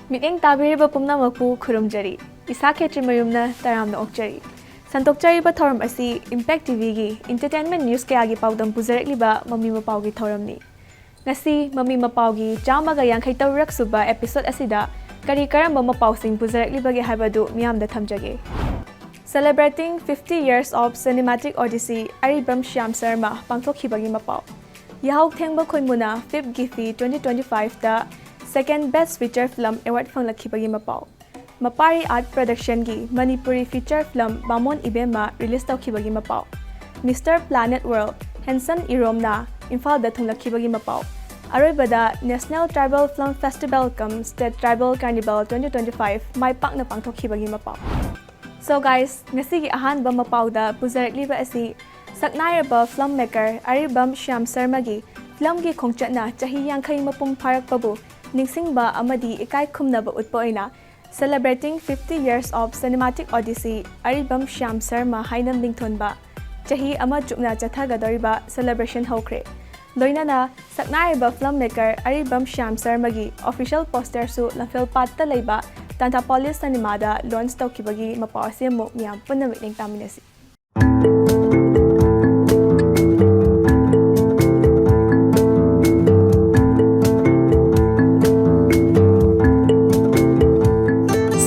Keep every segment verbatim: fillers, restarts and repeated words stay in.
ꯃꯤꯠꯌꯦꯡ ꯇꯥꯕꯤꯔꯤꯕ ꯄꯨꯝꯅꯃꯛꯄꯨ ꯈꯨꯔꯨꯝꯖꯔꯤ꯫ ꯏꯁꯥ ꯈꯦꯇ꯭ꯔꯤꯃꯌꯨꯝꯅ ꯇꯔꯥꯝꯅ ꯑꯣꯛꯆꯔꯤ꯫ ꯁꯟꯗꯣꯛꯆꯔꯤꯕ ꯊꯧꯔꯝ ꯑꯁꯤ Impact ꯇꯤ ꯚꯤꯒꯤ entertainment news ꯀꯌꯥꯒꯤ ꯄꯥꯎꯗꯝ ꯄꯨꯖꯔꯛꯂꯤꯕ ꯃꯃꯤ ꯃꯄꯥꯎꯒꯤ ꯊꯧꯔꯝꯅꯤ꯫ ꯉꯁꯤ ꯃꯃꯤ ꯃꯄꯥꯎꯒꯤ ꯆꯥꯝꯃꯒ ꯌꯥꯡꯈꯩ ꯇꯔꯨꯛ ꯁꯨꯕ episode ꯑꯁꯤꯗ ꯀꯔꯤ ꯀꯔꯝꯕ ꯃꯄꯥꯎꯁꯤꯡ ꯄꯨꯖꯔꯛꯂꯤꯕꯒꯦ ꯍꯥꯏꯕꯗꯨ ꯃꯤꯌꯥꯝꯗ ꯊꯝꯖꯒꯦ꯫ Celebrating fifty years of Cinematic Odyssey, ꯑꯔꯤꯕꯝ ꯁ꯭ꯌꯥꯝ ꯁꯔꯃ ꯄꯥꯡꯊꯣꯛꯈꯤꯕꯒꯤ ꯃꯄꯥꯎ꯫ ꯌꯥꯍꯧ ꯊꯦꯡꯕ ꯈꯣꯏꯃꯨꯅ ꯐꯤꯞ ꯒꯤꯐꯤ twenty twenty five ꯇ Second Best Feature Film Award ꯐꯪꯂꯛꯈꯤꯕꯒꯤ ꯃꯄꯥꯎ꯫ ꯃꯄꯥꯔꯤ Art Production ꯒꯤ ꯃꯅꯤꯄꯨꯔꯤ feature film ꯕꯥꯃꯣꯟ ꯏꯕꯦꯝꯃ release ꯇꯧꯈꯤꯕꯒꯤ ꯃꯄꯥꯎ꯫ Mister Planet World, ꯍꯦꯟꯁꯟ ꯏꯔꯣꯝꯅ ꯏꯝꯐꯥꯜꯗ ꯊꯨꯡꯂꯛꯈꯤꯕꯒꯤ ꯃꯄꯥꯎ꯫ ꯑꯔꯣꯏꯕꯗ National Tribal Film Festival cum State Tribal Carnival twenty twenty five ꯃꯥꯏ ꯄꯥꯛꯅ ꯄꯥꯡꯊꯣꯛꯈꯤꯕꯒꯤ ꯃꯄꯥꯎ꯫ So guys, ꯉꯁꯤꯒꯤ ꯑꯍꯥꯟꯕ ꯃꯄꯥꯎꯗ ꯄꯨꯖꯔꯛꯂꯤꯕ ꯑꯁꯤ ꯁꯛꯅꯥꯏꯔꯕ film maker ꯑꯔꯤꯕꯝ ꯁ꯭ꯌꯥꯝ ꯁꯔꯃꯒꯤ film ꯒꯤ ꯈꯣꯡꯆꯠꯅ ꯆꯍꯤ ꯌꯥꯡꯈꯩ ꯃꯄꯨꯡ ꯐꯥꯔꯛꯄꯕꯨ ꯅꯤꯡꯁꯤꯡꯕ ꯑꯃꯗꯤ ꯏꯀꯥꯏ ꯈꯨꯝꯅꯕ ꯎꯠꯄ ꯑꯣꯏꯅ Celebrating fifty years of Cinematic Odyssey, ꯑꯔꯤꯕꯝ ꯁ꯭ꯌꯥꯝ ꯁꯔꯃ ꯍꯥꯏꯅ ꯃꯤꯡꯊꯣꯟꯕ ꯆꯍꯤ ꯑꯃ ꯆꯨꯞꯅ ꯆꯠꯊꯒꯗꯧꯔꯤꯕ celebration ꯍꯧꯈ꯭ꯔꯦ꯫ ꯂꯣꯏꯅꯅ ꯁꯛꯅꯥꯏꯔꯕ film maker ꯑꯔꯤꯕꯝ ꯁ꯭ꯌꯥꯝ ꯁꯔꯃꯒꯤ official poster ꯁꯨ ꯂꯝꯐꯦꯜ ꯄꯥꯠꯇ ꯂꯩꯕ ꯇꯥꯟꯊꯥꯄꯣꯂꯤꯁ ꯁꯤꯅꯦꯃꯥꯗ launch ꯇꯧꯈꯤꯕꯒꯤ ꯃꯄꯥꯎ ꯑꯁꯤ ꯑꯃꯨꯛ ꯃꯤꯌꯥꯝ ꯄꯨꯟꯅ ꯃꯤꯠꯌꯦꯡ ꯇꯥꯃꯤꯟꯅꯁꯤ꯫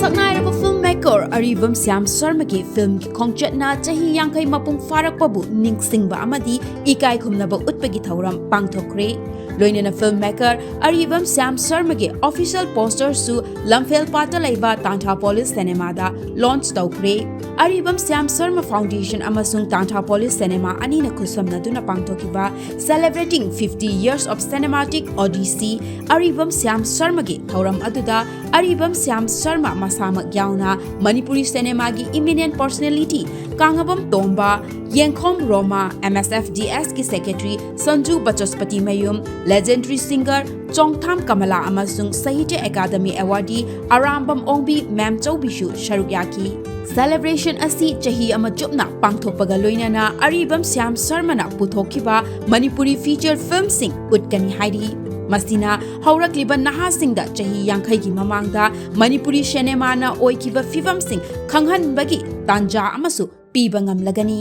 ꯁꯛꯅꯥꯏꯔꯕ film maker ꯑꯔꯤꯕꯝ ꯁ꯭ꯌꯥꯝ ꯁꯔꯃꯒꯤ film ꯒꯤ ꯈꯣꯡꯆꯠꯅ ꯆꯍꯤ ꯌꯥꯡꯈꯩ ꯃꯄꯨꯡ ꯐꯥꯔꯛꯄꯕꯨ ꯅꯤꯡꯁꯤꯡꯕ ꯑꯃꯗꯤ ꯏꯀꯥꯏ ꯈꯨꯝꯅꯕ ꯎꯠꯄꯒꯤ ꯊꯧꯔꯝ ꯄꯥꯡꯊꯣꯛꯈ꯭ꯔꯦ꯫ ꯂꯣꯏꯅꯅ film maker ꯑꯔꯤꯕꯝ ꯁ꯭ꯌꯥꯝ ꯁꯔꯃꯒꯤ official poster ꯁꯨ ꯂꯝꯐꯦꯜ ꯄꯥꯠꯇ ꯂꯩꯕ ꯇꯥꯟꯊꯥꯄꯣꯂꯤꯁ ꯁꯤꯅꯦꯃꯥꯗ launch ꯇꯧꯈ꯭ꯔꯦ꯫ ꯑꯔꯤꯕꯝ ꯁ꯭ꯌꯥꯝ ꯁꯔꯃ Foundation ꯑꯃꯁꯨꯡ ꯇꯥꯟꯊꯥꯄꯣꯂꯤꯁ ꯁꯤꯅꯦꯃꯥ ꯑꯅꯤꯅ ꯈꯨꯠꯁꯝꯅꯗꯨꯅ ꯄꯥꯡꯊꯣꯛꯈꯤꯕ Celebrating fifty Years of Cinematic Odyssey, ꯑꯔꯤꯕꯝ ꯁ꯭ꯌꯥꯝ ꯁꯔꯃꯒꯤ ꯊꯧꯔꯝ ꯑꯗꯨꯗ ꯑꯔꯤꯕꯝ ꯁ꯭ꯌꯥꯝ ꯁꯔꯃ ꯃꯁꯥꯃꯛ ꯌꯥꯎꯅ ꯃꯅꯤꯄꯨꯔꯤ ꯁꯤꯅꯦꯃꯥꯒꯤ eminent personality ꯀꯥꯡꯉꯕꯝ ꯇꯣꯝꯕ, ꯌꯦꯡꯈꯣꯝ ꯔꯣꯃꯥ, M S F D S ꯀꯤ secretary ꯁꯟꯖꯨ ꯕꯆꯁꯄꯇꯤꯃꯌꯨꯝ, legendary singer ꯆꯣꯡꯊꯥꯝ ꯀꯃꯂꯥ ꯑꯃꯁꯨꯡ ꯁꯥꯍꯤꯇ꯭ꯌ ꯑꯦꯀꯥꯗꯃꯤ awardee ꯑꯔꯥꯝꯕꯝ ꯑꯣꯡꯕꯤ ꯃꯦꯝꯆꯧꯕꯤꯁꯨ ꯁꯔꯨꯛ ꯌꯥꯈꯤ꯫ Celebration ꯑꯁꯤ ꯆꯍꯤ ꯑꯃ ꯆꯨꯞꯅ ꯄꯥꯡꯊꯣꯛꯄꯒ ꯂꯣꯏꯅꯅ ꯑꯔꯤꯕꯝ ꯁ꯭ꯌꯥꯝ ꯁꯔꯃꯅ ꯄꯨꯊꯣꯛꯈꯤꯕ ꯃꯅꯤꯄꯨꯔꯤ feature film ꯁꯤꯡ ꯎꯠꯀꯅꯤ ꯍꯥꯏꯔꯤ꯫ ꯃꯁꯤꯅ ꯍꯧꯔꯛꯂꯤꯕ ꯅꯍꯥꯁꯤꯡꯗ ꯆꯍꯤ ꯌꯥꯡꯈꯩꯒꯤ ꯃꯃꯥꯡꯗ ꯃꯅꯤꯄꯨꯔꯤ ꯁꯤꯅꯦꯃꯥꯅ ꯑꯣꯏꯈꯤꯕ ꯐꯤꯕꯝꯁꯤꯡ ꯈꯪꯍꯟꯕꯒꯤ ꯇꯥꯟꯖꯥ ꯑꯃꯁꯨ ꯄꯤꯕ ꯉꯝꯂꯒꯅꯤ꯫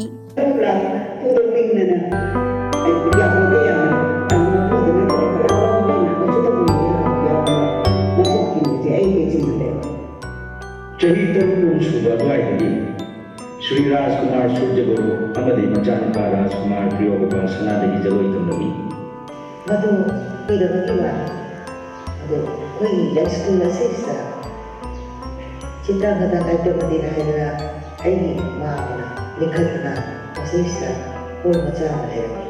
ꯆꯍꯤ ꯇꯔꯨꯛ ꯁꯨꯕ ꯑꯗꯨꯋꯥꯏꯗꯒꯤ ꯁ꯭ꯔꯤ ꯔꯥꯖꯀꯨꯃꯥꯔ ꯁꯨꯔꯖꯒꯨꯔꯨ ꯑꯃꯗꯤ ꯃꯆꯥꯅꯨꯄꯥ ꯔꯥꯖꯀꯨꯃꯥꯔ ꯄ꯭ꯔꯤꯌꯣꯒꯣꯄꯥꯜ ꯁꯅꯥꯗꯒꯤ ꯖꯒꯣꯏ ꯇꯝꯂꯝꯃꯤ꯫ ꯃꯗꯨ ꯀꯨꯏꯔꯕꯒꯤ ꯋꯥꯅꯤ꯫ ꯑꯗꯨ ꯑꯩꯈꯣꯏꯒꯤ ꯂꯥꯏ ꯁ꯭ꯀꯨꯜ ꯑꯁꯤꯁꯤꯗ ꯆꯤꯇ꯭ꯔꯥꯡꯒꯗ ꯅꯥꯇ꯭ꯌ ꯃꯟꯗꯤꯔ ꯍꯥꯏꯗꯅ ꯑꯩꯒꯤ ꯃꯥ ꯑꯃꯅ ꯂꯤꯡꯈꯠꯇꯅ ꯃꯁꯤꯁꯤꯗ ꯍꯣꯜ ꯃꯆꯥ ꯑꯃ ꯂꯩꯔꯝꯃꯤ꯫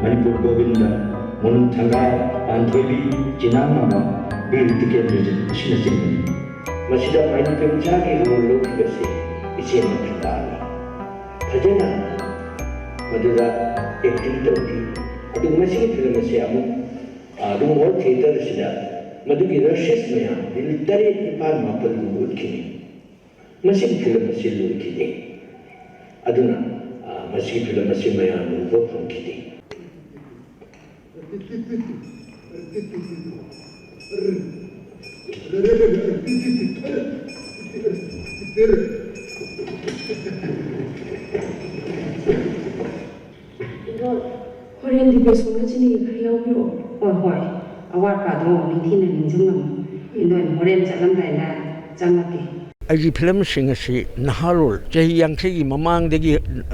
ꯃꯅꯤꯄꯨꯔ ꯒꯣꯕꯤꯟꯗ, ꯃꯣꯅꯨ ꯊꯪꯒꯥꯜ, ꯄꯥꯟꯊꯣꯏꯕꯤ, ꯆꯤꯅꯥ ꯃꯥꯝꯃ, ꯕꯤꯔ ꯇꯤꯀꯦꯟꯗ꯭ꯔꯖꯤꯠ ꯑꯁꯤꯅꯆꯤꯡꯕꯅꯤ꯫ ꯃꯁꯤꯗ ꯃꯥꯏꯅꯤꯄꯨꯔ ꯃꯆꯥꯒꯤ ꯔꯣꯜ ꯂꯧꯈꯤꯕꯁꯤ ꯏꯆꯦ ꯃꯈꯤꯇꯥꯅꯤ꯫ ꯐꯖꯅ ꯃꯗꯨꯗ ꯑꯦꯛꯇꯤꯡ ꯇꯧꯈꯤ꯫ ꯑꯗꯨ ꯃꯁꯤꯒꯤ ꯐꯤꯂꯝ ꯑꯁꯤ ꯑꯃꯨꯛ ꯑꯗꯨꯝ ꯋꯥꯔꯜ ꯊꯤꯌꯦꯇꯔꯁꯤꯗ ꯃꯗꯨꯒꯤ ꯔꯁꯦꯁ ꯃꯌꯥꯝ ꯃꯤꯅꯤꯠ ꯇꯔꯦꯠ, ꯅꯤꯄꯥꯜ, ꯃꯥꯄꯜꯒꯨꯝꯕ ꯎꯠꯈꯤꯅꯤ꯫ ꯃꯁꯤꯒꯤ ꯐꯤꯂꯝ ꯑꯁꯤ ꯂꯣꯏꯈꯤꯗꯦ꯫ ꯑꯗꯨꯅ ꯃꯁꯤꯒꯤ ꯐꯤꯂꯝ ꯑꯁꯤ ꯃꯌꯥꯝꯅ ꯎꯕ ꯐꯪꯈꯤꯗꯦ꯫ ꯍꯣꯔꯦꯟꯗꯤ ꯕꯦꯁꯣꯟꯒ ꯆꯤꯅꯤꯒ ꯈꯔ ꯌꯥꯎꯕꯤꯔꯛꯑꯣ꯫ ꯍꯣꯏ ꯍꯣꯏ, ꯑꯋꯥꯠꯄꯗꯣ ꯅꯤꯡꯊꯤꯅ ꯅꯤꯡꯁꯤꯡꯂꯝꯃꯨ꯫ ꯏꯟꯗꯣꯟ, ꯍꯣꯔꯦꯟ ꯆꯠꯂꯝꯗꯥꯏꯗ ꯆꯪꯉꯛꯀꯦ꯫ ꯑꯩꯒꯤ ꯐꯤꯂꯝꯁꯤꯡ ꯑꯁꯤ ꯅꯍꯥꯔꯣꯜ, ꯆꯍꯤ ꯌꯥꯡꯈꯩꯒꯤ ꯃꯃꯥꯡꯗꯒꯤ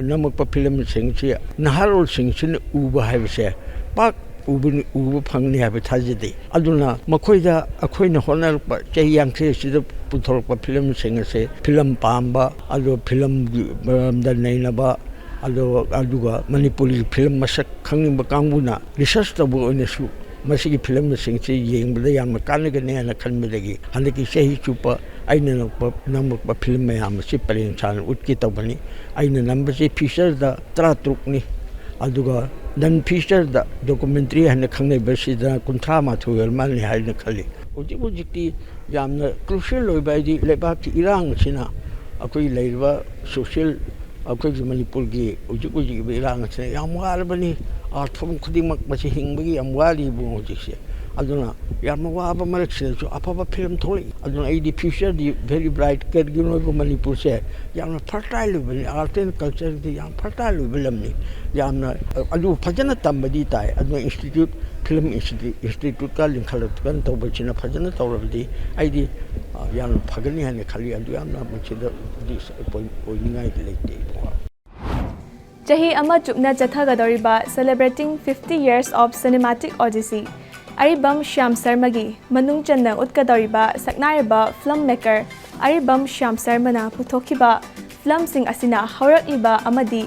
ꯅꯝꯃꯛꯄ ꯐꯤꯂꯝꯁꯤꯡꯁꯤ ꯅꯍꯥꯔꯣꯜꯁꯤꯡꯁꯤꯅ ꯎꯕ ꯍꯥꯏꯕꯁꯦ ꯄꯥꯛ ꯎꯕ ꯎꯕ ꯐꯪꯅꯤ ꯍꯥꯏꯕ ꯊꯥꯖꯗꯦ꯫ ꯑꯗꯨꯅ ꯃꯈꯣꯏꯗ ꯑꯩꯈꯣꯏꯅ ꯍꯣꯠꯅꯔꯛꯄ ꯆꯍꯤ ꯌꯥꯡꯈꯩ ꯑꯁꯤꯗ ꯄꯨꯊꯣꯔꯛꯄ ꯐꯤꯂꯝꯁꯤꯡ ꯑꯁꯦ ꯐꯤꯂꯝ ꯄꯥꯝꯕ, ꯑꯗꯣ ꯐꯤꯂꯝꯒꯤ ꯃꯔꯝꯗ ꯅꯩꯅꯕ, ꯑꯗꯣ ꯑꯗꯨꯒ ꯃꯅꯤꯄꯨꯔꯤ ꯐꯤꯂꯝ ꯃꯁꯛ ꯈꯪꯅꯤꯡꯕ ꯀꯥꯡꯕꯨꯅ ꯔꯤꯁꯔꯁ ꯇꯧꯕ ꯑꯣꯏꯅꯁꯨ ꯃꯁꯤꯒꯤ ꯐꯤꯂꯝꯁꯤꯡꯁꯤ ꯌꯦꯡꯕꯗ ꯌꯥꯝꯅ ꯀꯥꯟꯅꯒꯅꯤ ꯍꯥꯏꯅ ꯈꯟꯕꯗꯒꯤ ꯍꯟꯗꯛꯀꯤ ꯆꯍꯤ ꯆꯨꯞꯄ ꯑꯩꯅ ꯅꯝꯃꯛꯄ ꯅꯝꯃꯛꯄ ꯐꯤꯂꯝ ꯃꯌꯥꯝ ꯑꯁꯤ ꯄꯔꯦꯡ ꯁꯥꯅ ꯎꯠꯀꯦ ꯇꯧꯕꯅꯤ꯫ ꯑꯩꯅ ꯅꯝꯕꯁꯤ ꯐꯤꯆꯔꯗ ꯇꯔꯥꯇꯔꯨꯛꯅꯤ꯫ ꯑꯗꯨꯒ ꯅꯟ ꯐꯤꯆꯔꯗ ꯗꯣꯀꯨꯃꯦꯟꯇꯔꯤ ꯍꯥꯏꯅ ꯈꯪꯅꯕꯁꯤꯗ ꯀꯨꯟꯊ꯭ꯔꯥ ꯃꯥꯊꯣꯏ ꯑꯣꯏꯔ ꯃꯥꯜꯂꯦ ꯍꯥꯏꯅ ꯈꯜꯂꯤ꯫ ꯍꯧꯖꯤꯛ ꯍꯧꯖꯤꯛꯇꯤ ꯌꯥꯝꯅ ꯀ꯭ꯔꯨꯁꯤꯌꯦꯜ ꯑꯣꯏꯕ ꯍꯥꯏꯗꯤ ꯂꯩꯕꯥꯛꯀꯤ ꯏꯔꯥꯡ ꯑꯁꯤꯅ ꯑꯩꯈꯣꯏ ꯂꯩꯔꯤꯕ ꯁꯣꯁꯤꯌꯦꯜ ꯑꯩꯈꯣꯏꯒꯤ ꯃꯅꯤꯄꯨꯔꯒꯤ ꯍꯧꯖꯤꯛ ꯍꯧꯖꯤꯛ ꯏꯔꯥꯡ ꯑꯁꯤꯅ ꯌꯥꯝ ꯋꯥꯔꯕꯅꯤ꯫ ꯑꯥꯔꯊ ꯈꯨꯗꯤꯡꯃꯛ ꯃꯁꯤ ꯍꯤꯡꯕꯒꯤ ꯌꯥꯝ ꯋꯥꯔꯤꯕ ꯍꯧꯖꯤꯛꯁꯦ꯫ ꯑꯗꯨꯅ ꯌꯥꯝꯅ ꯋꯥꯕ ꯃꯔꯛꯁꯤꯗꯁꯨ ꯑꯐꯕ ꯐꯤꯂꯝ ꯊꯣꯛꯂꯛꯏ꯫ ꯑꯗꯨꯅ ꯑꯩꯗꯤ future ꯗꯤ very bright꯫ ꯀꯔꯤꯒꯤꯅꯣ ꯍꯥꯏꯕ ꯃꯅꯤꯄꯨꯔꯁꯦ ꯌꯥꯝꯅ fertile ꯑꯣꯏꯕꯅꯤ, art and culture ꯗꯤ ꯌꯥꯝ fertile ꯑꯣꯏꯕ ꯂꯝꯅꯤ꯫ ꯌꯥꯝꯅ, ꯑꯗꯨ ꯐꯖꯅ ꯇꯝꯕꯗꯤ ꯇꯥꯏ꯫ ꯑꯗꯨꯅ institute, film institute ꯀ ꯂꯤꯡꯈꯠꯂꯛꯇꯅ ꯇꯧꯕꯁꯤꯅ ꯐꯖꯅ ꯇꯧꯔꯕꯗꯤ ꯑꯩꯗꯤ, ꯑ, ꯌꯥꯝꯅ ꯐꯒꯅꯤ ꯍꯥꯏꯅ ꯈꯜꯂꯤ꯫ ꯑꯗꯨ ꯌꯥꯝꯅ ꯃꯁꯤꯗ ꯑꯣꯏ-, ꯑꯣꯏꯅꯤꯡꯉꯥꯏ ꯂꯩꯇꯦ꯫ ꯆꯍꯤ ꯑꯃ ꯆꯨꯞꯅ ꯆꯠꯊꯒꯗꯧꯔꯤꯕ Celebrating fifty Years of Cinematic Odyssey ꯑꯔꯤꯕꯝ ꯁ꯭ꯌꯥꯝ ꯁꯔꯃꯒꯤ ꯃꯅꯨꯡ ꯆꯟꯅ ꯎꯠꯀꯗꯧꯔꯤꯕ ꯁꯛꯅꯥꯏꯔꯕ film maker ꯑꯔꯤꯕꯝ ꯁ꯭ꯌꯥꯝ ꯁꯔꯃꯅ ꯄꯨꯊꯣꯛꯈꯤꯕ film ꯁꯤꯡ ꯑꯁꯤꯅ ꯍꯧꯔꯛꯂꯤꯕ ꯑꯃꯗꯤ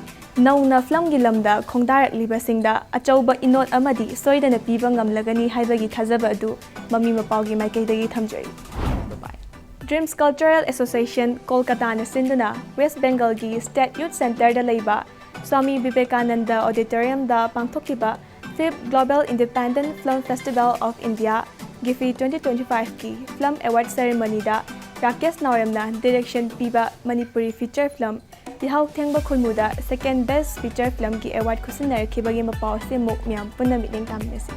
ꯅꯧꯅ film ꯒꯤ ꯂꯝꯗ ꯈꯣꯡꯗꯥꯔꯛꯂꯤꯕꯁꯤꯡꯗ ꯑꯆꯧꯕ ꯏꯅꯣꯠ ꯑꯃꯗꯤ ꯁꯣꯏꯗꯅ ꯄꯤꯕ ꯉꯝꯂꯒꯅꯤ ꯍꯥꯏꯕꯒꯤ ꯊꯥꯖꯕ ꯑꯗꯨ ꯃꯃꯤ ꯃꯄꯥꯎꯒꯤ ꯃꯥꯏꯀꯩꯗꯒꯤ ꯊꯝꯖꯔꯤ꯫ Dreams Cultural Association ꯀꯣꯜꯀꯇꯥꯅ ꯁꯤꯟꯗꯨꯅ West Bengal ꯒꯤ State Youth Centre ꯗ ꯂꯩꯕ ꯁ꯭ꯋꯥꯃꯤ ꯕꯤꯕꯦꯀꯥꯅꯟꯗ Auditorium ꯗ ꯄꯥꯡꯊꯣꯛꯈꯤꯕ Fifth Global Independent Film Festival of India, ꯒꯤꯐꯤ twenty twenty five ꯀꯤ film award ceremony ꯗ ꯔꯥꯀꯦꯁ ꯅꯥꯎꯔꯦꯝꯅ direction ꯄꯤꯕ ꯃꯅꯤꯄꯨꯔꯤ feature film ꯌꯥꯍꯧ ꯊꯦꯡꯕ ꯈꯣꯏꯃꯨꯗ second best feature film ꯒꯤ award ꯈꯨꯠꯁꯤꯟꯅꯔꯛꯈꯤꯕꯒꯤ ꯃꯄꯥꯎ ꯑꯁꯤ ꯑꯃꯨꯛ ꯃꯌꯥꯝ ꯄꯨꯟꯅ ꯃꯤꯠꯌꯦꯡ ꯇꯥꯃꯤꯟꯅꯁꯤ꯫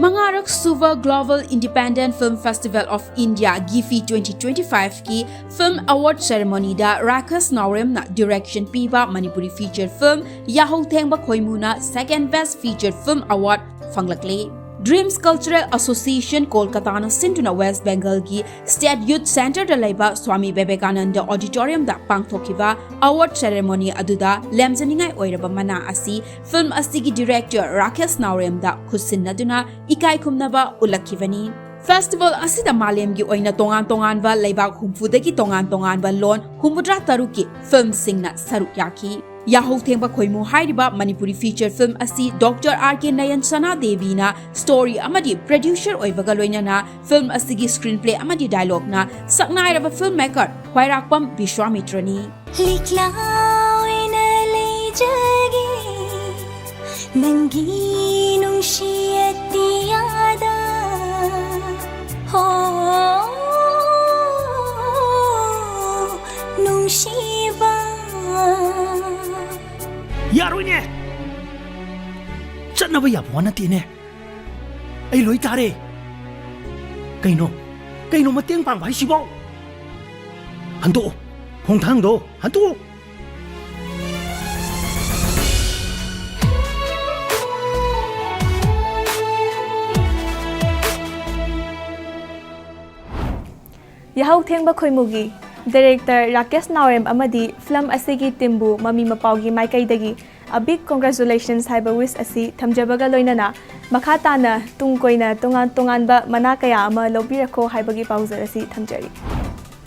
ꯃꯉꯥꯔꯛ ꯁꯨꯕ Global Independent Film Festival of India, ꯒꯤꯐꯤ twenty twenty five ꯀꯤ film award ceremony ꯗ ꯔꯥꯀꯦꯁ ꯅꯥꯎꯔꯦꯝꯅ direction ꯄꯤꯕ ꯃꯅꯤꯄꯨꯔꯤ feature film ꯌꯥꯍꯧ ꯊꯦꯡꯕ ꯈꯣꯏꯃꯨꯅ second best feature film award ꯐꯪꯂꯛꯂꯤ꯫ Dreams Cultural Association ꯀꯣꯜꯀꯇꯥꯅ ꯁꯤꯟꯗꯨꯅ West Bengal ꯒꯤ State Youth Centre ꯗ ꯂꯩꯕ ꯁ꯭ꯋꯥꯃꯤ ꯕꯤꯕꯦꯀꯥꯅꯟꯗ Auditorium ꯗ ꯄꯥꯡꯊꯣꯛꯈꯤꯕ award ceremony ꯑꯗꯨꯗ ꯂꯦꯝꯖꯅꯤꯡꯉꯥꯏ ꯑꯣꯏꯔꯕ ꯃꯅꯥ ꯑꯁꯤ film ꯑꯁꯤꯒꯤ director ꯔꯥꯀꯦꯁ ꯅꯥꯎꯔꯦꯝꯗ ꯈꯨꯠꯁꯤꯟꯅꯗꯨꯅ ꯏꯀꯥꯏ ꯈꯨꯝꯅꯕ ꯎꯠꯂꯛꯈꯤꯕꯅꯤ꯫ Festival ꯑꯁꯤꯗ ꯃꯥꯂꯦꯝꯒꯤ ꯑꯣꯏꯅ ꯇꯣꯉꯥꯟ ꯇꯣꯉꯥꯟꯕ ꯂꯩꯕꯥꯛ ꯍꯨꯝꯐꯨꯗꯒꯤ ꯇꯣꯉꯥꯟ ꯇꯣꯉꯥꯟꯕ ꯂꯣꯟ ꯍꯨꯝꯐꯨꯇꯔꯥ ꯇꯔꯨꯛꯀꯤ film ꯁꯤꯡꯅ ꯁꯔꯨꯛ ꯌꯥꯈꯤ꯫ ꯌꯥꯍꯧ ꯊꯦꯡꯕ ꯈꯣꯏꯃꯨ ꯍꯥꯏꯔꯤꯕ ꯃꯅꯤꯄꯨꯔꯤ feature film ꯑꯁꯤ Doctor R K ꯅꯌꯟ ꯁꯅꯥ ꯗꯦꯕꯤꯅ story ꯑꯃꯗꯤ producer ꯑꯣꯏꯕꯒ ꯂꯣꯏꯅꯅ film ꯑꯁꯤꯒꯤ screenplay ꯑꯃꯗꯤ dialogue ꯅ ꯁꯛꯅꯥꯏꯔꯕ film maker ꯈ꯭ꯋꯥꯏꯔꯥꯛꯄꯝ ꯕꯤꯁ꯭ꯋꯥꯃꯤꯇ꯭ꯔꯅꯤ꯫ ꯂꯤꯛꯂꯥ ꯑꯣꯏꯅ ꯂꯩꯖꯒꯦ ꯅꯪꯒꯤ ꯅꯨꯡꯁꯤ ꯑꯇꯤꯌꯥꯗ꯫ ꯍꯣ, ꯅꯨꯡꯁꯤꯕ꯫ ꯌꯥꯔꯣꯏꯅꯦ! ꯆꯠꯅꯕ ꯌꯥꯕ ꯋꯥ ꯅꯠꯇꯦꯅꯦ꯫ ꯑꯩ ꯂꯣꯏ ꯇꯥꯔꯦ꯫ ꯀꯩꯅꯣ? ꯀꯩꯅꯣ ꯃꯇꯦꯡ ꯄꯥꯡꯕ ꯍꯥꯏꯁꯤꯕꯣ? ꯍꯟꯗꯣꯛꯑꯣ꯫ ꯈꯣꯡꯊꯥꯡꯗꯣ ꯍꯟꯗꯣꯛꯑꯣ꯫ ꯌꯥꯍꯧ ꯊꯦꯡꯕ ꯈꯣꯏꯃꯨꯒꯤ ꯗꯥꯏꯔꯦꯛꯇꯔ ꯔꯥꯀꯦꯁ ꯅꯥꯎꯔꯦꯝ ꯑꯃꯗꯤ ꯐꯤꯂꯝ ꯑꯁꯤꯒꯤ ꯇꯤꯝꯕꯨ ꯃꯃꯤ ꯃꯄꯥꯎꯒꯤ ꯃꯥꯏꯀꯩꯗꯒꯤ A big congratulations ꯍꯥꯏꯕ ꯋꯤꯁ ꯑꯁꯤ ꯊꯝꯖꯕꯒ ꯂꯣꯏꯅꯅ, ꯃꯈꯥ ꯇꯥꯅ ꯇꯨꯡ ꯀꯣꯏꯅ ꯇꯣꯉꯥꯟ ꯇꯣꯉꯥꯟꯕ ꯃꯅꯥ ꯀꯌꯥ ꯑꯃ ꯂꯧꯕꯤꯔꯛꯈꯣ ꯍꯥꯏꯕꯒꯤ ꯄꯥꯎꯖꯦꯜ ꯑꯁꯤ ꯊꯝꯖꯔꯤ꯫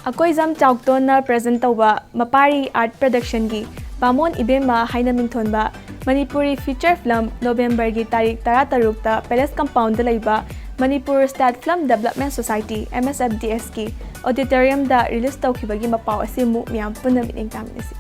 ꯑꯀꯣꯏꯖꯝ ꯆꯥꯎꯇꯣꯟꯅ ꯄ꯭ꯔꯖꯦꯟ ꯇꯧꯕ ꯃꯄꯥꯔꯤ ꯑꯥꯔꯠ ꯄ꯭ꯔꯗꯛꯁꯟꯒꯤ ꯕꯥꯃꯣꯟ ꯏꯕꯦꯝꯃ ꯍꯥꯏꯅ ꯃꯤꯡꯊꯣꯟꯕ ꯃꯅꯤꯄꯨꯔꯤ ꯐꯤꯆꯔ ꯐꯤꯂꯝ ꯅꯣꯕꯦꯝꯕꯔꯒꯤ ꯇꯥꯔꯤꯛ ꯇꯔꯥꯇꯔꯨꯛꯇ ꯄꯦꯂꯦꯁ ꯀꯝꯄꯥꯎꯟꯗ ꯂꯩꯕ Manipur state film development society, M S F D S ꯀꯤ ꯑꯣꯗꯤꯇꯣꯔꯤꯌꯝꯗ ꯔꯤꯂꯤꯁ ꯇꯧꯈꯤꯕꯒꯤ ꯃꯄꯥꯎ ꯑꯁꯤ ꯑꯃꯨꯛ ꯃꯤꯌꯥꯝ ꯄꯨꯟꯅ ꯃꯤꯠꯌꯦꯡ ꯇꯥꯃꯤꯟꯅꯁꯤ꯫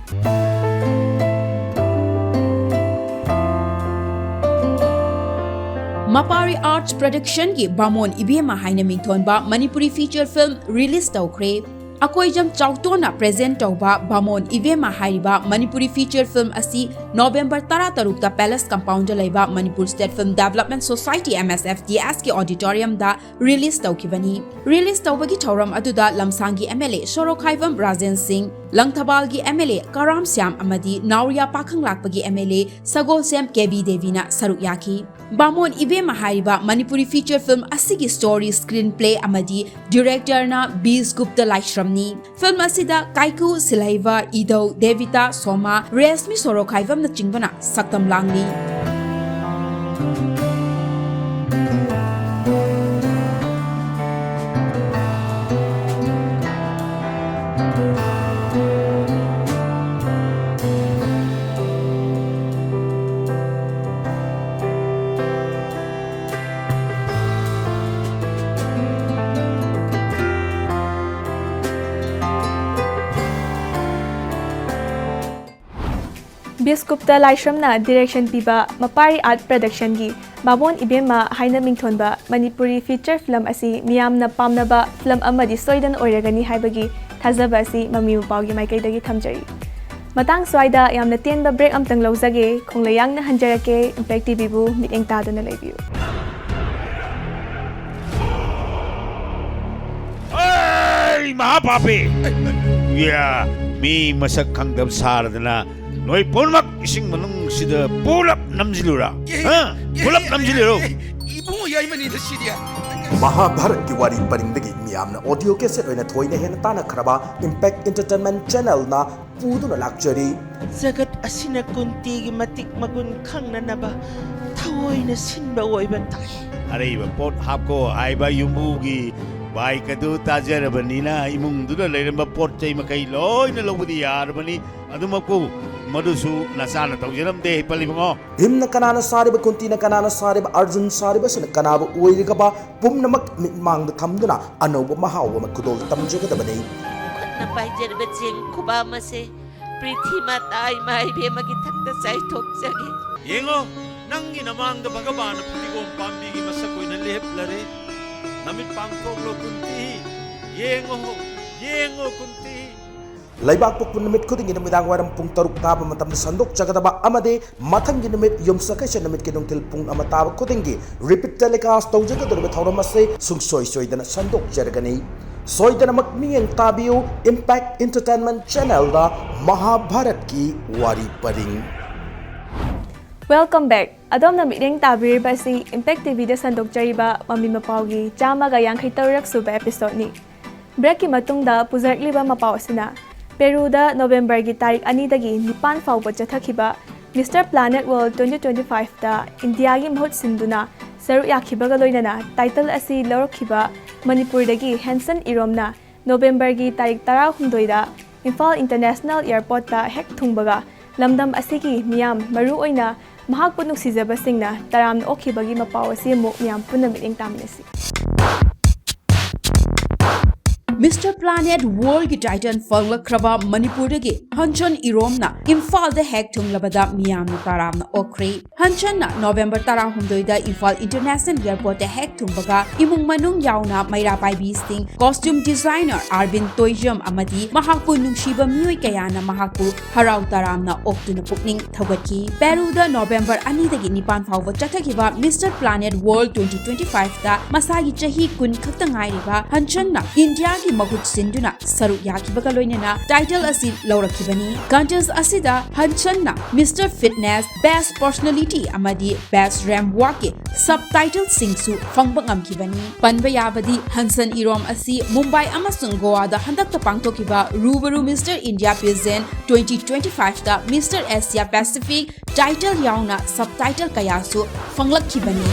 ꯃꯄꯥꯔꯤ ꯑꯥꯔꯠꯁ ꯄ꯭ꯔꯗꯛꯁꯟꯒꯤ ꯕꯥꯃꯣꯟ ꯏꯕꯦꯝꯃ ꯍꯥꯏꯅ ꯃꯤꯡꯊꯣꯟꯕ ꯃꯅꯤꯄꯨꯔꯤ ꯐꯤꯆꯔ ꯐꯤꯂꯝ ꯔꯤꯂꯤꯁ ꯇꯧꯈ꯭ꯔꯦ꯫ ꯑꯀꯣꯏꯖꯝ ꯆꯥꯎꯇꯣꯟꯅ ꯄ꯭ꯔꯖꯦꯟ ꯇꯧꯕ ꯕꯥꯃꯣꯟ ꯏꯕꯦꯝꯃ ꯍꯥꯏꯔꯤꯕ ꯃꯅꯤꯄꯨꯔꯤ ꯐꯤꯆꯔ ꯐꯤꯂꯝ ꯑꯁꯤ ꯅꯣꯕꯦꯝꯕꯔ ꯇꯔꯥꯇꯔꯨꯛꯇ ꯄꯦꯂꯦꯁ ꯀꯝꯄꯥꯎꯟꯗ ꯂꯩꯕ Manipur state film development society, M S F D S ꯀꯤ ꯑꯣꯗꯤꯇꯣꯔꯤꯌꯝꯗ ꯔꯤꯂꯤꯁ ꯇꯧꯈꯤꯕꯅꯤ꯫ ꯔꯤꯂꯤꯁ ꯇꯧꯕꯒꯤ ꯊꯧꯔꯝ ꯑꯗꯨꯗ ꯂꯝꯁꯥꯡꯒꯤ M L A ꯁꯣꯔꯣꯛꯈꯥꯏꯕꯝ ꯔꯥꯖꯦꯟ ꯁꯤꯡ, ꯂꯪꯊꯕꯥꯜꯒꯤ M L A Karam Shyam ꯑꯃꯗꯤ ꯅꯥꯎꯔꯤꯌꯥ ꯄꯥꯈꯪꯂꯥꯛꯄꯒꯤ M L A Sagolsem K B ꯗꯦꯕꯤꯅ ꯁꯔꯨꯛ ꯌꯥꯈꯤ꯫ ꯕꯥꯃꯣꯟ ꯏꯕꯦꯝꯃ ꯍꯥꯏꯔꯤꯕ ꯃꯅꯤꯄꯨꯔꯤ ꯐꯤꯆꯔ ꯐꯤꯂꯝ ꯑꯁꯤꯒꯤ ꯁ꯭ꯇꯣꯔꯤ, ꯁ꯭ꯀ꯭ꯔꯤꯟ ꯄ꯭ꯂꯦ ꯑꯃꯗꯤ ꯗꯤꯔꯦꯛꯇꯔꯅ ꯕꯤꯁꯒꯨꯞꯇ ꯂꯥꯏꯁ꯭ꯔꯝꯅꯤ꯫ ꯐꯤꯂꯝ ꯑꯁꯤꯗ ꯀꯥꯏꯀꯨ, ꯁꯤꯜꯍꯩꯕ, ꯏꯙꯧ, ꯗꯦꯕꯤꯇꯥ, ꯁꯣꯃꯥ, ꯔꯦꯁꯃꯤ ꯁꯣꯔꯣꯛꯈꯥꯏꯕꯝꯅꯆꯤꯡꯕꯅ ꯁꯛꯇꯝ ꯂꯥꯡꯂꯤ꯫ ꯕꯤꯁꯀꯨꯞꯇ ꯂꯥꯏꯁ꯭ꯔꯝꯅ ꯗꯤꯔꯦꯛꯁꯟ ꯄꯤꯕ ꯃꯄꯥꯔꯤ ꯑꯥꯔꯠ ꯄ꯭ꯔꯗꯛꯁꯟꯒꯤ ꯕꯥꯃꯣꯟ ꯏꯕꯦꯝꯃ ꯍꯥꯏꯅ ꯃꯤꯡꯊꯣꯟꯕ ꯃꯅꯤꯄꯨꯔꯤ ꯐꯤꯆꯔ ꯐꯤꯂꯝ ꯑꯁꯤ ꯃꯤꯌꯥꯝꯅ ꯄꯥꯝꯅꯕ ꯐꯤꯂꯝ ꯑꯃꯗꯤ ꯁꯣꯏꯗꯅ ꯑꯣꯏꯔꯒꯅꯤ ꯍꯥꯏꯕꯒꯤ ꯊꯥꯖꯕ ꯑꯁꯤ ꯃꯃꯤ ꯃꯄꯥꯎꯒꯤ ꯃꯥꯏꯀꯩꯗꯒꯤ ꯊꯝꯖꯔꯤ꯫ ꯃꯇꯥꯡ ꯁ꯭ꯋꯥꯏꯗ ꯌꯥꯝꯅ ꯇꯦꯟꯕ break ꯑꯝꯇꯪ ꯂꯧꯖꯒꯦ꯫ ꯈꯣꯡꯂꯩꯌꯥꯡꯅ ꯍꯟꯖꯔꯛꯀꯦ꯫ Impact ꯇꯤꯚꯤꯕꯨ ꯃꯤꯠꯌꯦꯡ ꯇꯥꯗꯨꯅ ꯂꯩꯕꯤꯌꯨ꯫ ꯑꯩ ꯃꯍꯥꯄꯥꯄꯤ! ꯌꯥ, ꯃꯤ ꯃꯁꯛ ꯈꯪꯗꯕ ꯁꯥꯔꯗꯅ ꯅꯣꯏ ꯄꯨꯝꯅꯃꯛ ꯏꯁꯤꯡ ꯃꯅꯨꯡꯁꯤꯗ ꯄꯨꯂꯞ ꯅꯝꯁꯤꯜꯂꯨꯔꯥ? ꯍꯥ? ꯄꯨꯂꯞ ꯅꯝꯁꯤꯜꯂꯨꯔꯣ? ꯏꯕꯨꯡꯉꯣ ꯌꯥꯏꯃꯅꯤꯗ ꯁꯤꯗꯤ꯫ ꯃꯍꯥꯚꯥꯔꯠꯀꯤ ꯋꯥꯔꯤ ꯄꯔꯤꯡꯗꯒꯤ ꯃꯤꯌꯥꯝꯅ audio cassette ꯑꯣꯏꯅ ꯊꯣꯏꯅ ꯍꯦꯟꯅ ꯇꯥꯟꯅꯈ꯭ꯔꯕ Impact Entertainment Channelꯅ ꯄꯨꯗꯨꯅ ꯂꯥꯛꯆꯔꯤ꯫ ꯖꯒꯠ ꯑꯁꯤꯅ ꯀꯨꯟꯇꯤꯒꯤ ꯃꯇꯤꯛ ꯃꯒꯨꯟ ꯈꯪꯅꯅꯕ ꯊꯑꯣꯏꯅ ꯁꯤꯟꯕ ꯑꯣꯏꯕ ꯇꯥꯏ꯫ ꯑꯔꯩꯕ ꯄꯣꯠ ꯍꯥꯞꯀꯣ ꯍꯥꯏꯕ ꯌꯨꯝꯕꯨꯒꯤ ꯕꯥꯏꯛ ꯑꯗꯨ ꯇꯥꯖꯔꯕꯅꯤꯅ ꯏꯃꯨꯡꯗꯨꯗ ꯂꯩꯔꯝꯕ ꯄꯣꯠ ꯆꯩ ꯃꯈꯩ ꯂꯣꯏꯅ ꯂꯧꯕꯗꯤ ꯌꯥꯔꯕꯅꯤ꯫ ꯑꯗꯨꯃꯛꯄꯨ ꯃꯗꯨꯁꯨ ꯅꯆꯥꯅ ꯇꯧꯖꯔꯝꯗꯦ, ꯄꯜꯂꯤꯕꯉꯣ꯫ ꯚꯤꯝꯅ ꯀꯅꯥꯅ ꯁꯥꯔꯤꯕ, ꯀꯨꯟꯇꯤꯅ ꯀꯅꯥꯅ ꯁꯥꯔꯤꯕ, ꯑꯔꯖꯨꯟ ꯁꯥꯔꯤꯕꯁꯤꯅ ꯀꯅꯥꯕꯨ ꯑꯣꯏꯔꯤꯒꯕ, ꯄꯨꯝꯅꯃꯛ ꯃꯤꯠꯃꯥꯡꯗ ꯊꯝꯗꯨꯅ ꯑꯅꯧꯕ ꯃꯍꯥꯎ ꯑꯃ ꯈꯨꯗꯣꯜ ꯇꯝꯖꯒꯗꯕꯅꯤ꯫ ꯈꯨꯠꯅ ꯄꯥꯏꯖꯔꯤꯕ ꯆꯦꯡ ꯈꯨꯕꯥꯝ ꯑꯁꯦ ꯄ꯭ꯔꯤꯊꯤ ꯃꯥꯇꯥ ꯏꯃꯥ ꯏꯕꯦꯝꯃꯒꯤ ꯊꯛꯇ ꯆꯥꯏꯊꯣꯛꯆꯒꯦ꯫ ꯌꯦꯡꯉꯣ, ꯅꯪꯒꯤ ꯅꯃꯥꯡꯗ ꯚꯒꯕꯥꯟꯅ ꯐꯗꯤꯒꯣꯝ ꯄꯥꯝꯕꯤꯒꯤ ꯃꯁꯛ ꯑꯣꯏꯅ ꯂꯦꯞꯂꯔꯦ꯫ ꯅꯃꯤꯠ ꯄꯥꯡꯊꯣꯛꯂꯣ ꯀꯨꯟꯇꯤ, ꯌꯦꯡꯉꯣ, ꯌꯦꯡꯉꯣ ꯀꯨꯟꯇꯤ꯫ ꯂꯩꯕꯥꯛ ꯄꯣꯛꯄ ꯅꯨꯃꯤꯠ ꯈꯨꯗꯤꯡꯒꯤ ꯅꯨꯃꯤꯗꯥꯡ ꯋꯥꯏꯔꯝ ꯄꯨꯡ ꯇꯔꯨꯛ ꯇꯥꯕ ꯃꯇꯝꯗ ꯁꯟꯗꯣꯛꯆꯒꯗꯕ ꯑꯃꯗꯤ ꯃꯊꯪꯒꯤ ꯅꯨꯃꯤꯠ ꯌꯨꯝꯁꯀꯩꯁ ꯅꯨꯃꯤꯠꯀꯤ ꯅꯨꯡꯊꯤꯜ ꯄꯨꯡ ꯑꯃ ꯇꯥꯕ ꯈꯨꯗꯤꯡꯒꯤ repeat telecast ꯇꯧꯖꯒꯗꯧꯔꯤꯕ ꯊꯧꯔꯝ ꯑꯁꯤ ꯁꯨꯡꯁꯣꯏ ꯁꯣꯏꯗꯅ ꯁꯟꯗꯣꯛꯆꯔꯒꯅꯤ꯫ ꯁꯣꯏꯗꯅꯃꯛ ꯃꯤꯠꯌꯦꯡ ꯇꯥꯕꯤꯌꯨ Impact Entertainment Channelꯗ ꯃꯍꯥꯚꯥꯔꯠꯀꯤ ꯋꯥꯔꯤ ꯄꯔꯤꯡ꯫ Welcome back꯫ ꯑꯗꯣꯝꯅ ꯃꯤꯠꯌꯦꯡ ꯇꯥꯕꯤꯔꯤꯕ ꯑꯁꯤ Impact ꯇꯤꯚꯤꯗ ꯁꯟꯗꯣꯛꯆꯔꯤꯕ ꯃꯃꯤ ꯃꯄꯥꯎꯒꯤ ꯆꯥꯝꯃꯒ ꯌꯥꯡꯈꯩ ꯇꯔꯨꯛ ꯁꯨꯕ episodeꯅꯤ꯫ Breakꯀꯤ ꯃꯇꯨꯡꯗ ꯄꯨꯖꯔꯛꯂꯤꯕ ꯃꯄꯥꯎ ꯑꯁꯤꯅ, ꯄꯦꯔꯨꯗ ꯅꯣꯕꯦꯝꯕꯔꯒꯤ ꯇꯥꯔꯤꯛ ꯑꯅꯤꯗꯒꯤ ꯅꯤꯄꯥꯟ ꯐꯥꯎꯕ ꯆꯠꯊꯈꯤꯕ Mister Planet World twenty twenty fiveꯇ ꯏꯟꯗꯤꯌꯥꯒꯤ ꯃꯍꯨꯠ ꯁꯤꯟꯗꯨꯅ ꯁꯔꯨꯛ ꯌꯥꯈꯤꯕꯒ ꯂꯣꯏꯅꯅ title ꯑꯁꯤ ꯂꯧꯔꯛꯈꯤꯕ ꯃꯅꯤꯄꯨꯔꯗꯒꯤ ꯍꯦꯟꯁꯟ ꯏꯔꯣꯝꯅ ꯅꯣꯕꯦꯝꯕꯔꯒꯤ ꯇꯥꯔꯤꯛ ꯇꯔꯥꯍꯨꯝꯗꯣꯏꯗ ꯏꯝꯐꯥꯜ International Airportꯇ ꯍꯦꯛ ꯊꯨꯡꯕꯒ ꯂꯝꯗꯝ ꯑꯁꯤꯒꯤ ꯃꯤꯌꯥꯝ, ꯃꯔꯨꯑꯣꯏꯅ ꯃꯍꯥꯛꯄꯨ ꯅꯨꯡꯁꯤꯖꯕꯁꯤꯡꯅ ꯇꯔꯥꯝꯅ ꯑꯣꯛꯈꯤꯕꯒꯤ ꯃꯄꯥꯎ ꯑꯁꯤ ꯑꯃꯨꯛ ꯃꯤꯌꯥꯝ ꯄꯨꯟꯅ ꯃꯤꯠꯌꯦꯡ ꯇꯥꯃꯤꯟꯅꯁꯤ꯫ Mister Planet World ꯒꯤ title ꯐꯪꯂꯛꯈ꯭ꯔꯕ ꯃꯅꯤꯄꯨꯔꯗꯒꯤ ꯍꯟꯁꯟ ꯏꯔꯣꯝꯅ ꯏꯝꯐꯥꯜꯗ ꯍꯦꯛ ꯊꯨꯡꯂꯕꯗ ꯃꯤꯌꯥꯝꯅ ꯇꯔꯥꯝꯅ ꯑꯣꯛꯈ꯭ꯔꯦ꯫ ꯍꯟꯁꯟꯅ ꯅꯣꯚꯦꯝꯕꯔ ꯇꯔꯥꯍꯨꯝꯗꯣꯏꯗ ꯏꯝꯐꯥꯜ International Airport ꯇ ꯍꯦꯛ ꯊꯨꯡꯕꯒ ꯏꯃꯨꯡ ꯃꯅꯨꯡ ꯌꯥꯎꯅ ꯃꯩꯔꯥ ꯄꯥꯏꯕꯤꯁꯤꯡ, costume designer ꯑꯥꯔꯕꯤꯟ ꯇꯣꯏꯖꯝ ꯑꯃꯗꯤ ꯃꯍꯥꯛꯄꯨ ꯅꯨꯡꯁꯤꯕ ꯃꯤꯑꯣꯏ ꯀꯌꯥꯅ ꯃꯍꯥꯛꯄꯨ ꯍꯔꯥꯎ ꯇꯔꯥꯝꯅ ꯑꯣꯛꯇꯨꯅ ꯄꯨꯛꯅꯤꯡ ꯊꯧꯒꯠꯈꯤ꯫ ꯄꯦꯔꯨꯗ ꯅꯣꯚꯦꯝꯕꯔ ꯑꯅꯤꯗꯒꯤ ꯅꯤꯄꯥꯟ ꯐꯥꯎꯕ ꯆꯠꯊꯈꯤꯕ Mister Planet World twenty twenty-five ꯇ ꯃꯁꯥꯒꯤ ꯆꯍꯤ ꯀꯨꯟ ꯈꯛꯇ ꯉꯥꯏꯔꯤꯕ ꯍꯟꯁꯟꯅ ꯏꯟꯗꯤꯌꯥꯒꯤ ꯃꯍꯨꯠ ꯁꯤꯟꯗꯨꯅ ꯁꯔꯨꯛ ꯌꯥꯈꯤꯕꯒ ꯂꯣꯏꯅꯅ title ꯑꯁꯤ ꯂꯧꯔꯛꯈꯤꯕꯅꯤ꯫ Contest ꯑꯁꯤꯗ ꯍꯟꯁꯟꯅ Mister Fitness, Best Personality ꯑꯃꯗꯤ Best Ramp Walk ꯀꯤ subtitle ꯁꯤꯡꯁꯨ ꯐꯪꯕ ꯉꯝꯈꯤꯕꯅꯤ꯫ ꯄꯟꯕ ꯌꯥꯕꯗꯤ ꯍꯟꯁꯟ ꯏꯔꯣꯝ ꯑꯁꯤ ꯃꯨꯝꯕꯥꯏ ꯑꯃꯁꯨꯡ ꯒꯣꯋꯥꯗ ꯍꯟꯗꯛꯇ ꯄꯥꯡꯊꯣꯛꯈꯤꯕ ꯔꯨꯕꯔꯨ Mister India Pageant twenty twenty-five ꯇ Mister Asia Pacific title ꯌꯥꯎꯅ subtitle ꯀꯌꯥꯁꯨ ꯐꯪꯂꯛꯈꯤꯕꯅꯤ꯫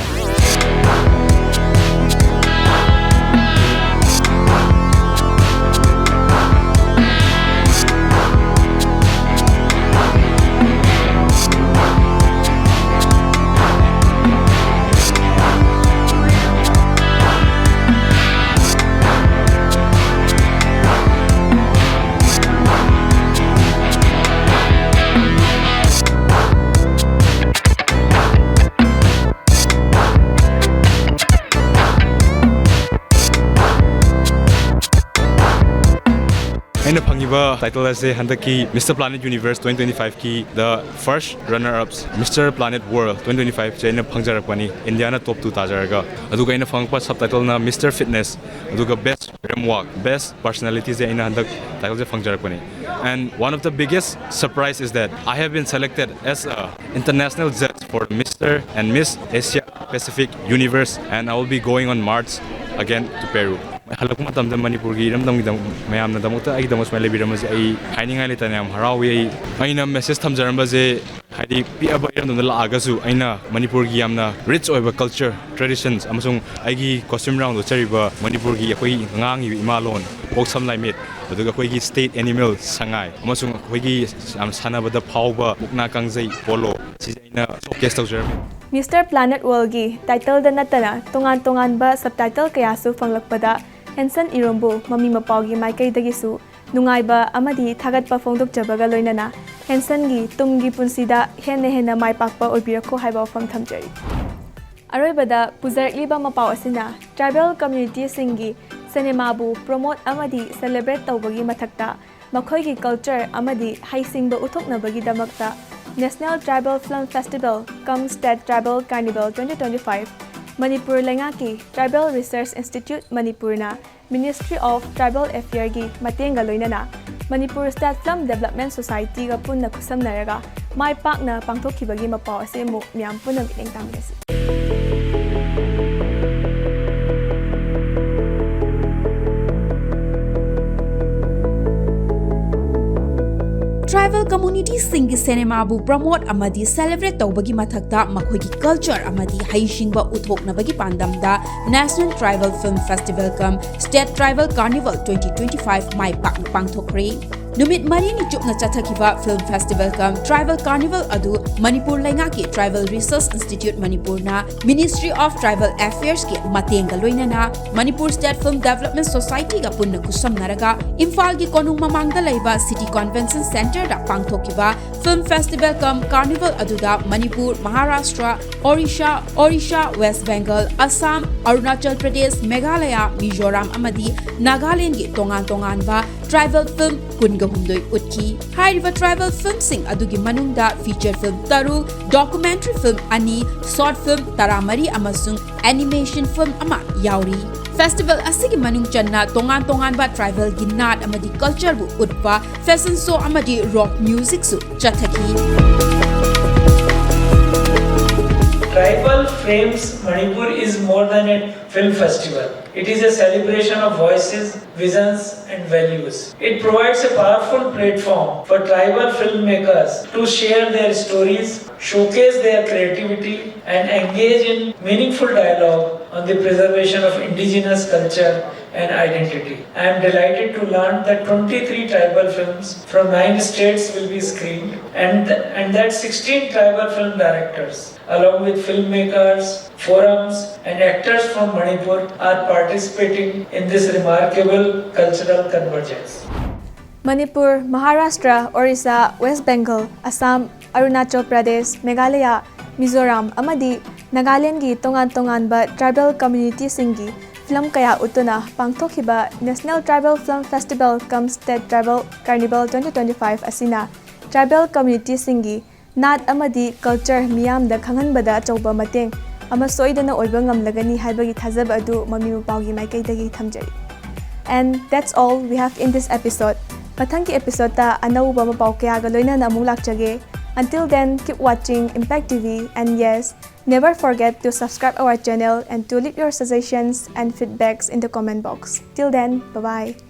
ꯑꯩꯅ ꯐꯪꯉꯤꯕ title ꯑꯁꯦ ꯍꯟꯗꯛꯀꯤ Mister Planet Universe twenty twenty-five ꯀꯤ the first runner ups Mister Planet World twenty twenty-five ꯁꯦ ꯑꯩꯅ ꯐꯪꯖꯔꯛꯄꯅꯤ꯫ ꯏꯟꯗꯤꯌꯥꯅ top two ꯇꯥꯖꯔꯒ, ꯑꯗꯨꯒ ꯑꯩꯅ ꯐꯪꯉꯛꯄ subtitle ꯅ Mister Fitness, ꯑꯗꯨꯒ Best Ramp Walk, Best Personality ꯁꯦ ꯑꯩꯅ ꯍꯟꯗꯛ title say ꯐꯪꯖꯔꯛꯄꯅꯤ꯫ And one of the biggest surprise is that I have been selected as a international judge for Mister and Miss Asia Pacific Universe, and I will be going on March again to Peru. ꯍꯜꯂꯛꯄ ꯃꯇꯝꯗ ꯃꯅꯤꯄꯨꯔꯒꯤ ꯏꯔꯝꯗꯝꯒꯤꯗꯃꯛ, ꯃꯌꯥꯝꯅꯗꯃꯛꯇ, ꯑꯩꯒꯤꯗꯃꯛ ꯁꯨꯃꯥꯏꯅ ꯂꯩꯕꯤꯔꯝꯕꯁꯦ ꯑꯩ ꯍꯥꯏꯅꯤꯡꯉꯥꯏ ꯂꯩꯇꯅ ꯌꯥꯝ ꯍꯔꯥꯎꯏ꯫ ꯑꯩ, ꯑꯩꯅ message ꯊꯝꯖꯔꯝꯕꯁꯦ, ꯍꯥꯏꯗꯤ ꯄꯤꯛꯑꯕ ꯏꯔꯝꯗꯝꯗ ꯂꯥꯛꯑꯒꯁꯨ ꯑꯩꯅ ꯃꯅꯤꯄꯨꯔꯒꯤ ꯌꯥꯝꯅ rich ꯑꯣꯏꯕ culture, traditions ꯑꯃꯁꯨꯡ ꯑꯩꯒꯤ costume ꯔꯥꯎꯟꯗ ꯎꯠꯆꯔꯤꯕ ꯃꯅꯤꯄꯨꯔꯒꯤ ꯑꯩꯈꯣꯏꯒꯤ ꯉꯥꯡꯉꯤꯕ ꯏꯃꯥ ꯂꯣꯟ, ꯀꯣꯛ ꯁꯝ ꯂꯥꯏ ꯃꯤꯠ, ꯑꯗꯨꯒ ꯑꯩꯈꯣꯏꯒꯤ state animal ꯁꯉꯥꯏ ꯑꯃꯁꯨꯡ ꯑꯩꯈꯣꯏꯒꯤ ꯌꯥꯝ ꯁꯥꯟꯅꯕꯗ ꯐꯥꯎꯕ ꯃꯨꯛꯅꯥ ꯀꯥꯡꯖꯩ, polo, ꯁꯤꯁꯦ ꯑꯩꯅ showcase ꯇꯧꯖꯔꯝꯃꯤ꯫ Mister Planet World ꯒꯤ title ꯗ ꯅꯠꯇꯅ ꯇꯣꯉꯥꯟ ꯇꯣꯉꯥꯟꯕ subtitle ꯀꯌꯥꯁꯨ ꯐꯪꯂꯛꯄꯗ ꯍꯦꯟꯁꯟ ꯏꯔꯣꯝꯕꯨ ꯃꯃꯤ ꯃꯄꯥꯎꯒꯤ ꯃꯥꯏꯀꯩꯗꯒꯤꯁꯨ ꯅꯨꯡꯉꯥꯏꯕ ꯑꯃꯗꯤ ꯊꯥꯒꯠꯄ ꯐꯣꯡꯗꯣꯛꯆꯕꯒ ꯂꯣꯏꯅꯅ ꯍꯦꯟꯁꯟꯒꯤ ꯇꯨꯡꯒꯤ ꯄꯨꯟꯁꯤꯗ ꯍꯦꯟꯅ ꯍꯦꯟꯅ ꯃꯥꯏ ꯄꯥꯛꯄ ꯑꯣꯏꯕꯤꯔꯛꯈꯣ ꯍꯥꯏꯕ ꯋꯥꯐꯝ ꯊꯝꯖꯔꯤ꯫ ꯑꯔꯣꯏꯕꯗ ꯄꯨꯖꯔꯛꯂꯤꯕ ꯃꯄꯥꯎ ꯑꯁꯤꯅ tribal communityꯁꯤꯡꯒꯤ ꯁꯤꯅꯦꯃꯥꯕꯨ promote ꯑꯃꯗꯤ celebrate ꯇꯧꯕꯒꯤ ꯃꯊꯛꯇ ꯃꯈꯣꯏꯒꯤ culture ꯑꯃꯗꯤ ꯍꯩꯁꯤꯡꯕ ꯎꯠꯊꯣꯛꯅꯕꯒꯤꯗꯃꯛꯇ National Tribal Film Festival cum State Tribal Carnival twenty twenty-five Manipur ꯂꯩꯉꯥꯛꯀꯤ Tribal Research Institute ꯃꯅꯤꯄꯨꯔꯅ Ministry of Tribal Affairꯒꯤ ꯃꯇꯦꯡꯒ ꯂꯣꯏꯅꯅ ꯃꯅꯤꯄꯨꯔ State Film Development Societyꯒ ꯄꯨꯟꯅ ꯈꯨꯠꯁꯝꯅꯔꯒ ꯃꯥꯏ ꯄꯥꯛꯅ ꯄꯥꯡꯊꯣꯛꯈꯤꯕꯒꯤ ꯃꯄꯥꯎ ꯑꯁꯤ ꯑꯃꯨꯛ ꯃꯤꯌꯥꯝ ꯄꯨꯟꯅ ꯃꯤꯠꯌꯦꯡ ꯇꯥꯃꯤꯟꯅꯁꯤ꯫ Tribal communityꯁꯤꯡꯒꯤ ꯁꯤꯅꯦꯃꯥꯕꯨ promote ꯑꯃꯗꯤ celebrate ꯇꯧꯕꯒꯤ ꯃꯊꯛꯇ ꯃꯈꯣꯏꯒꯤ culture ꯑꯃꯗꯤ ꯍꯩꯁꯤꯡꯕ ꯎꯠꯊꯣꯛꯅꯕꯒꯤ ꯄꯥꯟꯗꯝꯗ National Tribal Film Festival cum State Tribal Carnival twenty twenty-five ꯃꯥꯏ ꯄꯥꯛꯅ ꯄꯥꯡꯊꯣꯛꯈ꯭ꯔꯦ꯫ ꯅꯨꯃꯤꯠ ꯃꯔꯤꯅꯤ ꯆꯨꯞꯅ ꯆꯠꯊꯈꯤꯕ Film Festival cum Tribal Carnival ꯑꯗꯨ ꯃꯅꯤꯄꯨꯔ ꯂꯩꯉꯥꯛꯀꯤ Tribal Research Institute ꯃꯅꯤꯄꯨꯔꯅ Ministry of Tribal Affairsꯀꯤ ꯃꯇꯦꯡꯒ ꯂꯣꯏꯅꯅ ꯃꯅꯤꯄꯨꯔ State Film Development Societyꯒ ꯄꯨꯟꯅ ꯈꯨꯠꯁꯝꯅꯔꯒ ꯏꯝꯐꯥꯜꯒꯤ ꯀꯣꯅꯨꯡ ꯃꯃꯥꯡꯗ ꯂꯩꯕ City Convention Centreꯗ ꯄꯥꯡꯊꯣꯛꯈꯤꯕ Film Festival cum Carnival ꯑꯗꯨꯗ ꯃꯅꯤꯄꯨꯔ, ꯃꯍꯥꯔꯥꯁꯇ꯭ꯔ, ꯑꯣꯔꯤꯁꯥ, ꯑꯣꯔꯤꯁꯥ, ꯋꯦꯁ ꯕꯦꯡꯒꯜ, ꯑꯁꯥꯝ, ꯑꯔꯨꯅꯥꯆꯜ ꯄ꯭ꯔꯗꯦꯁ, ꯃꯦꯘꯥꯂꯌꯥ, ꯃꯤꯖꯣꯔꯥꯝ ꯑꯃꯗꯤ ꯅꯥꯒꯥꯂꯦꯟꯒꯤ ꯇꯣꯉꯥꯟ ꯇꯣꯉꯥꯟꯕ tribal film ꯀꯨꯟꯒ ꯍꯨꯝꯗꯣꯏ ꯎꯠꯈꯤ꯫ ꯍꯥꯏꯔꯤꯕ tribal filmꯁꯤꯡ ꯑꯗꯨꯒꯤ ꯃꯅꯨꯡꯗ feature film ꯇꯔꯨꯛ, documentary film ꯑꯅꯤ, short film ꯇꯔꯥꯃꯔꯤ ꯑꯃꯁꯨꯡ animation film ꯑꯃ ꯌꯥꯎꯔꯤ꯫ Festival ꯑꯁꯤꯒꯤ ꯃꯅꯨꯡ ꯆꯟꯅ ꯇꯣꯉꯥꯟ ꯇꯣꯉꯥꯟꯕ tribalꯒꯤ ꯅꯥꯠ ꯑꯃꯗꯤ cultureꯕꯨ ꯎꯠꯄ fashion show ꯑꯃꯗꯤ rock musicꯁꯨ ꯆꯠꯊꯈꯤ꯫ Tribal Frames Manipur is more than a film festival. It is a celebration of voices, visions, and values. It provides a powerful platform for tribal filmmakers to share their stories, showcase their creativity, and engage in meaningful dialogue on the preservation of indigenous culture and identity. I am delighted to learn that twenty-three tribal films from nine states will be screened and, th- and that sixteen tribal film directors, along with filmmakers, forums, and actors from Manipur, are participating in this remarkable cultural convergence. Manipur, Maharashtra, Orissa, west Bengal, Assam, Arunachal Pradesh, Meghalaya, Mizoram ꯑꯃꯗꯤ ꯅꯥꯒꯥꯂꯦꯟꯒꯤ ꯇꯣꯉꯥꯟ ꯇꯣꯉꯥꯟꯕ tribal ꯀꯝꯃ꯭ꯌꯨꯅꯤꯇꯤꯁꯤꯡꯒꯤ film ꯀꯌꯥ ꯎꯠꯇꯨꯅ ꯄꯥꯡꯊꯣꯛꯈꯤꯕ National Tribal Film Festival cum State Tribal Carnival twenty twenty five ꯑꯁꯤꯅ tribal ꯀꯝꯃ꯭ꯌꯨꯅꯤꯇꯤꯁꯤꯡꯒꯤ ꯅꯥꯠ ꯑꯃꯗꯤ culture ꯃꯤꯌꯥꯝꯗ ꯈꯪꯍꯟꯕꯗ ꯑꯆꯧꯕ ꯃꯇꯦꯡ ꯑꯃ ꯁꯣꯏꯗꯅ ꯑꯣꯏꯕ ꯉꯝꯂꯒꯅꯤ ꯍꯥꯏꯕꯒꯤ ꯊꯥꯖꯕ ꯑꯗꯨ ꯃꯃꯤ ꯃꯄꯥꯎꯒꯤ ꯃꯥꯏꯀꯩꯗꯒꯤ ꯊꯝꯖꯔꯤ꯫ And that's all we have in this episode. ꯃꯊꯪꯒꯤ episodeꯇ ꯑꯅꯧꯕ ꯃꯄꯥꯎ ꯀꯌꯥꯒ ꯂꯣꯏꯅꯅ ꯑꯃꯨꯛ ꯂꯥꯛꯆꯒꯦ. Until then, keep watching Impact T V and yes, never forget to subscribe our channel and to leave your suggestions and feedbacks in the comment box. Till then, bye bye.